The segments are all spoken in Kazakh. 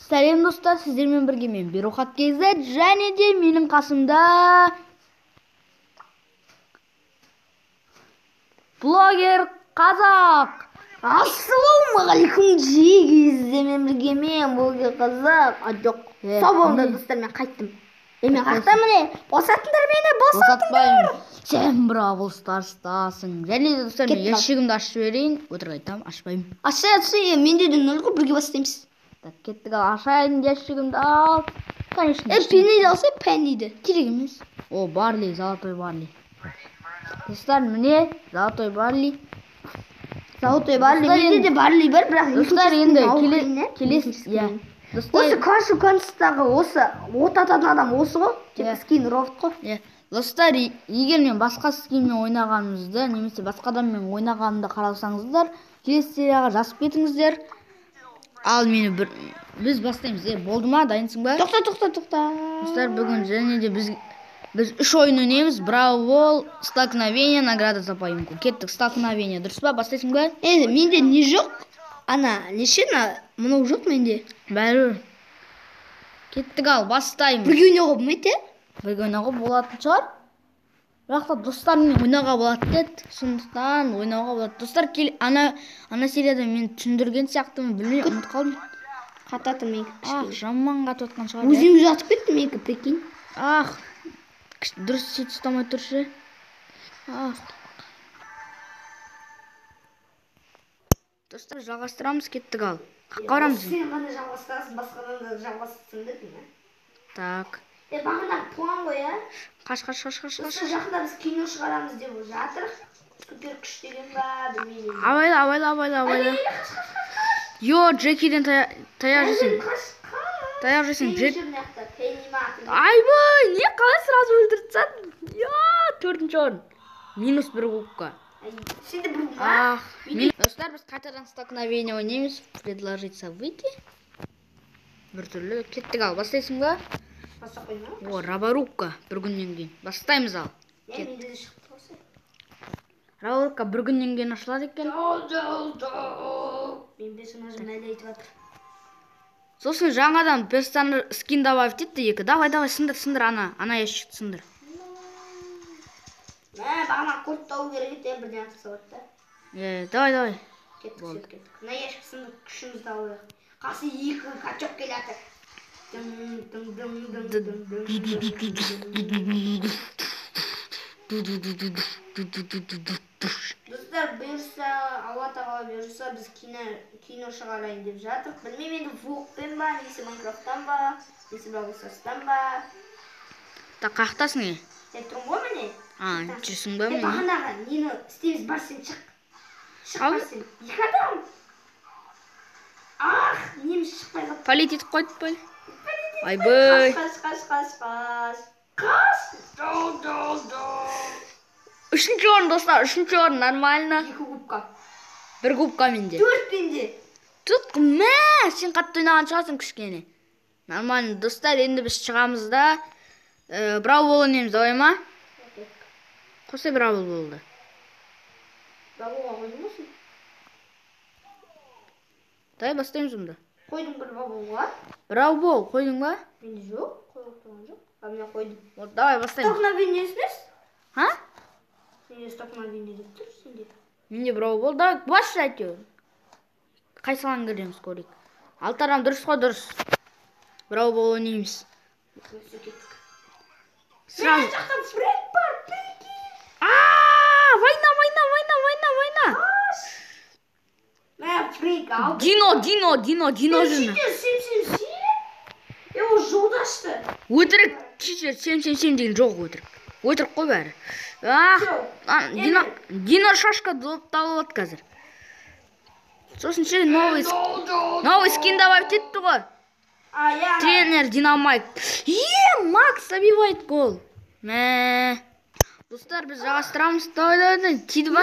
Сәлем, достар, сіздермен бірге мен, Берухат KZ, және де менің қасымда блогер қазақ. Ассалаумағалейкум, жиги, сіздермен бірге мен, блогер қазақ. А, жоқ. Сау болыңдар, достар, мен қайттым. Е, мен қаяқтамын, е? Босатыңдар мені, босатыңдар. Сен Бравл Старстасың. Және де, достар, мен ящигімді ашып жіберейін. Өтірік айтамын, ашпаймын. Ашса, ашса, менде де нөл ғой, бірге бастаймыз. Так, кеттік, ал, ашайын ящигімді, ал. Конечно. Е, Пенниді алса, Пенниді. Керек емес. О, Барли, золотой Барли. Достар, міне, золотой Барли. Золотой Барли, менде де Барли бар, бірақ Достар, енді келесі, иә. Осы Clash of Clans'тағы осы от ататын адам осы ғой, типа скин робот қой. Иә. Достар, егер мен басқа скинмен ойнағанымызды немесе басқа адаммен ойнағанымды қарасаңыздар, келесі серияға жазып кетіңіздер. Ал мені бір біз бастаймыз. Е, болды ма? Дайынсың ба? Тоқта, тоқта, тоқта. Достар, бүгін және де біз үш ойын ойнаймыз. Бравл, столкновение, награда за поимку. Кеттік, столкновение. Дұрыс па? Бастайсың ба? Е, менде не жоқ? Ана, неше мынау жоқ менде. Бәрібір. Кеттік, ал, бастаймыз. Бірге ойнауға болмайды, е? Бірге ойнауға болатын шығар. Бірақ та достарыммен ойнауға болады деді. Сондықтан ойнауға болады. Достар, кел, ана серияда мен түсіндірген сияқтымын, білмеймін, ұмытып қалдым. Қатады менікі. Ах, жаман қатып жатқан шығар. Өзім өзі атып кетті менікі, прикинь. Ах, дұрыс сөйтіп ұстамай тұршы. Ах. Достар, жалғастырамыз, кеттік, ал. Қаққа барамыз. Сен ғана жалғастырасың, басқадан да жалғастырсын дедің, ә? Так. Е, бағана план ғой, ә? Қаш, қаш, қаш, қаш, қаш. Достар, жақында біз кино шығарамыз деп жатырық. Супер күш деген ба, білмеймін. Абайла, абайла, абайла, абайла. Йо, Джекиден таяқ жесең. Таяқ жесең, Джек. Айбай, не қалай сразу өлтіріп тастадың? Йо, төртінші орын. Минус бір кубка. Сенде бір ма? Ах, достар, біз қайтадан столкновение ойнаймыз. Предложить выйти. Бір түрлі. Кеттік, ал, бастайсың ба? Бастап қойдың ба? О, Роборубка бір күннен кейін. Бастаймыз, ал. Е, менде де шығып тұрса. Роборубка бір күннен кейін ашылады екен. Мен персонажым әлі айтып жатыр. Сосын жаңадан персонаж скин добавить етті екі. Давай, давай, сындыр, сындыр, ана ящикті сындыр. Мә, бағана код табу керек еді, бірден атып салады да. Е, давай, давай. Кеттік, сөйтіп кеттік. Мына ящик сындырып күшімізді алайық. Қасы екі качок келе жатыр. Дың, дың, дың, дың, дың, дың, дың. Достар, бұйырса, Алла тағала бұйырса, біз кино шығарайын деп жатырық. Білмеймін енді, Вокпен ба, немесе Майнкрафттан ба, немесе Бравл Старстан ба. Так, қаяқтасың, е? Сен тұрмын ғой міне. А, жүрсің ба Е, міне? бағанағы нені істейміз, бар сен шық. Шық, Ал. бар сен. Екі адам. Ах, неміз шықпай қалды. Палить етіп қойды, пал. Айбай. Қаш, қаш, қаш, қаш. Қаш. Дол, дол, дол. Үшінші орын, достар, үшінші орын, нормально. Екі кубка. Бір кубка менде. Төрт менде. Тут, мә, сен қатты ойнаған шығарсың кішкене. Нормально, достар, енді біз шығамыз да. Бравл ойнаймыз, давай ма? Қосай Бравл болды. Бравлға қойдың ба сен? Давай бастаймыз онда. Қойдым бір Бравлға. Бравл қойдың ба? Менде жоқ, қойып тұрған жоқ. А мен қойдым. Вот, давай бастаймыз. Столкновение емес? А? Менде столкновение деп тұр сенде. Менде Бравл болды. Давай басшы әйтеуір. Қай саланы кіреміз көрейік. Алты адам дұрыс қой, дұрыс. Бравл ойнаймыз. Все, кеттік. Сразу. Мына жақта Фред бар, прикинь. А, война, война, война, война, война. Мә, Фред алды. Дино, Дино, Дино, Дино жүр. Читер, сем, сем, сем. Е, ол жолды ашты. Өтірік, читер, сем, сем, сем деген жоқ өтірік. Өтірік қой бәрі. Ах, Всё. Дино, Дино шашка доп табылады қазір. Сосын ше, новый скин добавить етті ғой. А, я. Тренер Динамайк. Е, Макс забивает гол. Мә. Достар, біз жалғастырамыз. Давай, давай, давай. Тиді ба?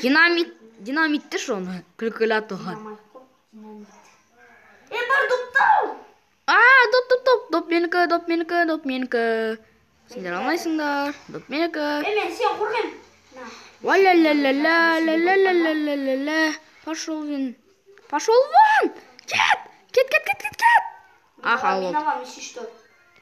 Динамит, динамитті соны. Күлкілі атуға. Е, бар доптау. А, доп, доп, доп. Доп менікі, доп менікі, доп менікі. Сендер алмайсыңдар. Доп менікі. Е, мен сен қорқаймын. Ва-ля-ля-ля-ля-ля-ля-ля-ля-ля-ля. Пошел вин. Пошел вон! Кет! Кет, кет, кет, кет, кет! Ах, алып. Мен аламын, если что.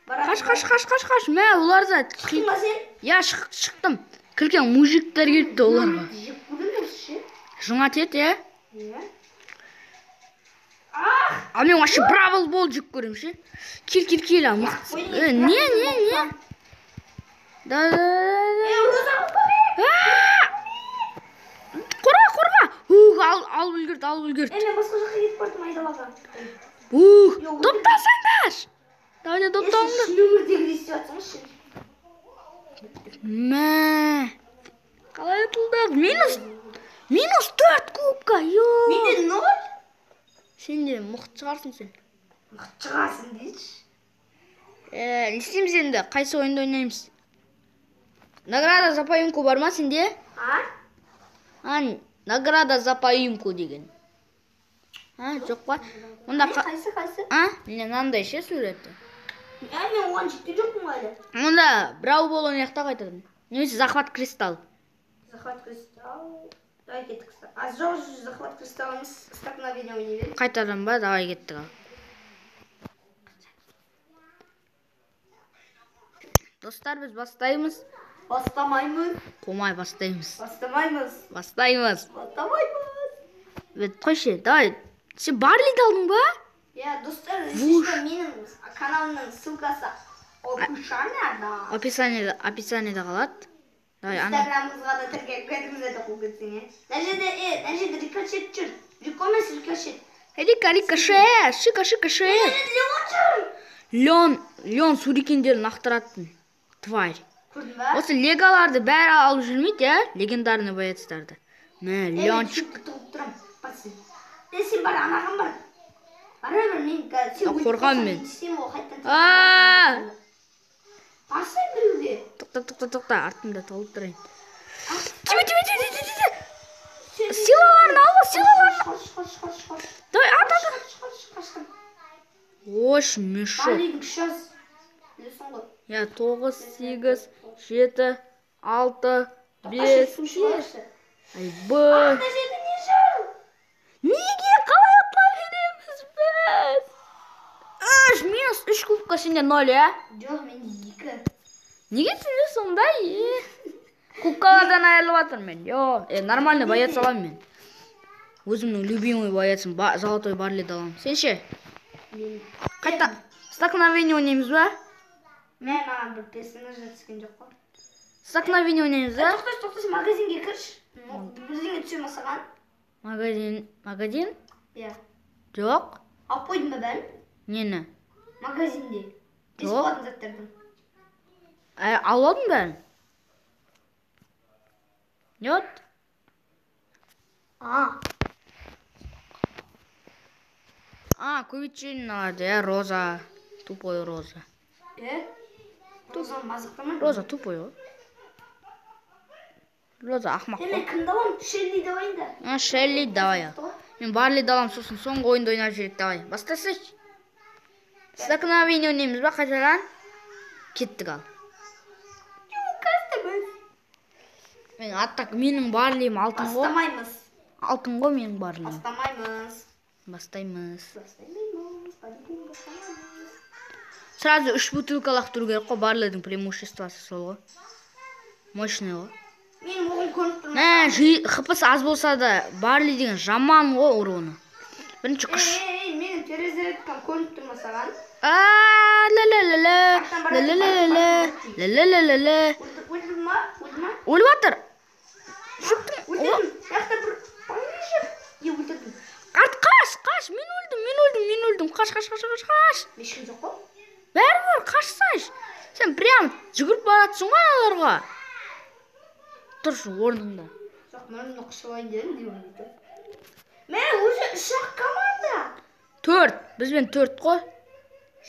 Қаш, қаш, қаш, қаш, қаш. Мә, олар да. Шықтың ба сен? Я, шықтым. Кілкен мужиктер келіпті оларға. Жеп көрдім осы ше. Жаңа тет, иә? Иә. А мен вообще бравл бол жеп көремін ше. Кел, кел, кел, ал. Не, не, не. Да, да, да. Қорға, қорға. Ух, алып үлгерді, алып үлгерді. Мен басқа жаққа кетіп бардым айдалаға. Ух, топтасаңдаршы. Давай, топтаңдар. Шын өмірдегідей істеп жатсың ше. Мә. Қалай ұтылдық? Минус 4 кубка. Йо. Менде 0. Сен де мықты шығарсың сен. Мықты шығарсың дейші. Не істейміз енді? Қайсы ойынды ойнаймыз? Награда за поимку бар ма сенде? А? А, награда за поимку деген. А, жоқ па? Онда қайсы, қайсы? А, міне мынандай ше суреті. Ә, мен оған жеткен жоқпын ғой әлі. Онда Брау бол ойнайық та қайтадан. Немесе захват кристалл. Захват кристалл. Давай кеттік. А, жоқ, захват кристалл емес, столкновение ойнай берейік. Қайтадан ба? Давай кеттік ал. Достар, біз бастаймыз. Бастамаймыз. Қомай бастаймыз. Бастамаймыз. Бастаймыз. Бастамаймыз. Бет қойшы, давай. Сен Барлиді алдың ба? Иә, достар, если менің каналымның ссылкасы описанияда. Описаниеда қалады. Давай, ана. Инстаграмымызға да тіркеліп кетіңіздер де қуып кетсең, е. Мына жерде рикошет жүр. Рико емес, рикошет. Рика, рикошет, шика, шика, шет. Леон жүр. Леон сурикендерін ақтаратын. Тварь. Көрдің ба? Осы легаларды бәрі алып жүрмейді, ә? Легендарный боецтарды. Мә, Леончик. Мен тұрам, басын. Сен бар, анаған бар. Бара бер, мен сен өліп Қорқамын қалсаң, мен. істеймін ғой, қайтадан. Аа! Барсай біреуге. Тоқта, тоқта, тоқта, артымда толып тұрайын. Тиме, тиме, тиме, тиме, тиме. Силаларын алма, силаларын. Қаш, қаш, қаш, қаш. Давай, ат, ат, ат. Қаш, қаш, қаштым. Ош, мешок. Барлидің күші аз. Білесің ғой. Я, 9, 8, 7, 6, 5, ай, б. Мына жерде не жүр? Неге қалай ұтыла береміз біз? 3 минус 3 кубка сенде 0, ә? Жоқ, менде 2. Неге сенде сондай? Кубкалардан айырылып жатырмын мен. Йо, нормальный боец аламын мен. Өзімнің любимый боецім, золотой Барлиді аламын. Сен ше? Мен Қайта столкновение ойнаймыз ба? Мен маған бір персонаж түскен жоқ қой. Столкновение ойнаймыз ба? Тоқташы, тоқташы, магазинге кірші. Бірдеңе түсе ме саған? Магазин, магазин? Иә. Жоқ. Алып қойдың ба бәрін? Нені? Магазинде. Жоқ. Бесплатный заттардың. Алып алдың бәрін? Не болды? А. А, көбейтшінің алады, иә, Роза. Тупой Роза. Е? Роза мазақтама. Роза тупой ғой. Роза ақымақ Е, қой. мен кімді аламын? Шеллиді алайын да. А, Шелли, давай. Мен Барлиді аламын, сосын соңғы ойынды ойнап жіберейік, давай. Бастасайшы. Столкновение ойнаймыз ба қайтадан? Кеттік ал. Мен аттак, менің Барлиім алтын ғой. Бастамаймыз. Алтын ғой менің Барлиім. Бастамаймыз. Бастаймыз. Бастамаймыз. Бастамаймыз. Сразу 3 бутылка лақтыру керек қой, Барлидің преимуществосы сол ғой. Мощный ғой. Менің оғым көрініп тұр. Мә, хпс аз болса да, Барли деген жаман ғой уроны. Бірінші күш. Ей, менің терезелерім көрініп тұр ма саған? А, ла ла ла ла, ла ла ла ла, ла ла ла ла ла. Өлді ма? Өлді ма? Өліп жатыр. Шөптің. Өлтірдім. Жақта бір бала жүр. Е, өлтірдім. Арт, қаш, қаш, мен өлдім, мен өлдім, мен өлдім. Қаш, қаш, қаш, қаш, қаш. Ешкім жоқ қой. Бәрібір қашсайшы. Сен прям жүгіріп баратсың ғой аналарға. Тұршы орныңда. Жоқ, мен оны құшып алайын дедім, деймін. Мә, уже 3-ақ команда. 4, бізбен 4 қой.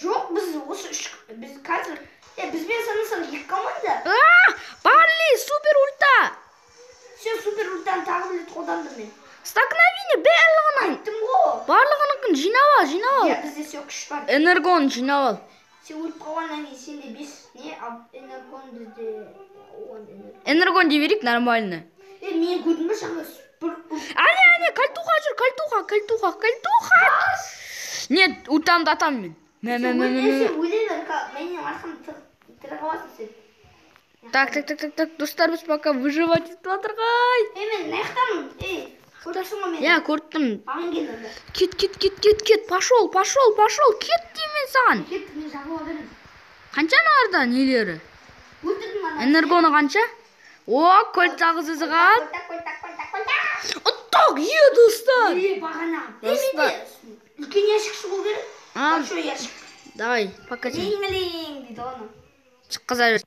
Жоқ, біз осы 3, біз қазір, бізбен санасаң 2 команда. А, Барли, супер ульта. Сен супер ультаны тағы бір рет қолдандым мен. Столкновение барлығының. Айттым ғой. Барлығыныкін жинап ал, жинап ал. Иә, бізде все күш бар. Энергон жинап ал. Сен өліп қалғаннан кейін сенде 5 не, ал энергон бізде 10 энергон. Энергон дей берейік, нормально. Е, мен көрдім бе жаңа бір Әне, әне, кальтуха жүр, кальтуха, кольтуха, кольтуха. Нет, ультамды атамын мен. Мә, мә, мә, мә, мә. Сен өле, менің арқамда тірі қаласың сен. Так, так, так, так, так, достар, біз пока выживать етіп жатырғай. Ей, мен мына жақтамын. Ей, көріп ғой мені. Иә, көріп тұрмын. Маған кел онда. Кет, кет, кет, кет, кет, пошел, пошел, пошел, кет деймін мен саған. Кет, мен жағыла беремін. Қанша аналарда нелері? Өлтірдім ана. Энергоны қанша? О, кольт ағызы қалды. Кольта, кольта, кольта, кольта. Ұттық, е, достар. Е, бағана. Е, Достар. менде үлкен ящик шығу керек. А, Большой ящик. давай, пока сен. Лиң-лиң дейді ғой анау. Шыққыза бер.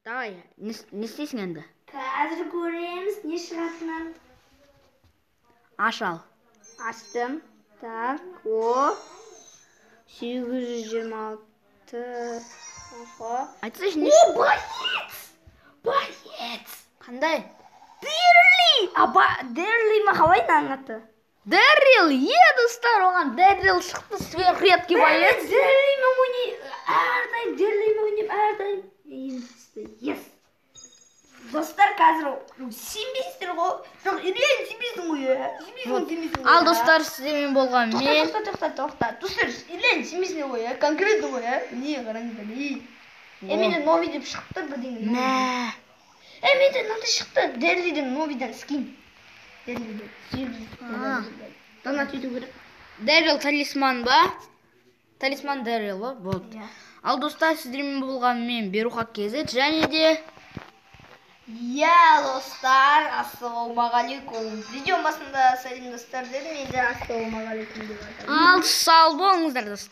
Давай, не істейсің енді? Қазір көреміз не шығатынын. Аш ал. Аштым. Так, о. 826. Охо. Айтсайшы, не? О, боец! Боец! Қандай? Дерли! Аба, Дерли ма, қалай мынаның аты? Дэрил, е, достар, оған Дэрил шықты, сверхредкий боец. Дерлимен ойнай, әрдайым Дерлимен ойнаймын, әрдайым. Енді түсті. Yes! Достар, қазір сенбейсіздер ғой. Жоқ, реально сенбейсің ғой, иә. Сенбейсің ғой, сенбейсің ғой. Ал, достар, сіздермен болған Тоқта, мен. тоқта, тоқта, тоқта. Достар, реально сенбейсіңдер ғой, иә. Конкретно ғой, иә. Міне, қараңыздар, ей. Е, менде новый деп шығып тұр бірдеңе. Мә. Е, менде мынандай шықты. Дерлиден, новыйдан скин. Дерлиден. А. Донат ету керек. Дэрил талисман ба? Талисман Дэрил ба? Болды. Иә. Ал, достар, сіздермен болған мен, Беруха KZ, және де Иә, достар, ассалаумағалейкум. Видео басында сәлем, достар, дедім, енді ассалаумағалейкум деп жатырмын. Ал, сау болыңыздар, достар.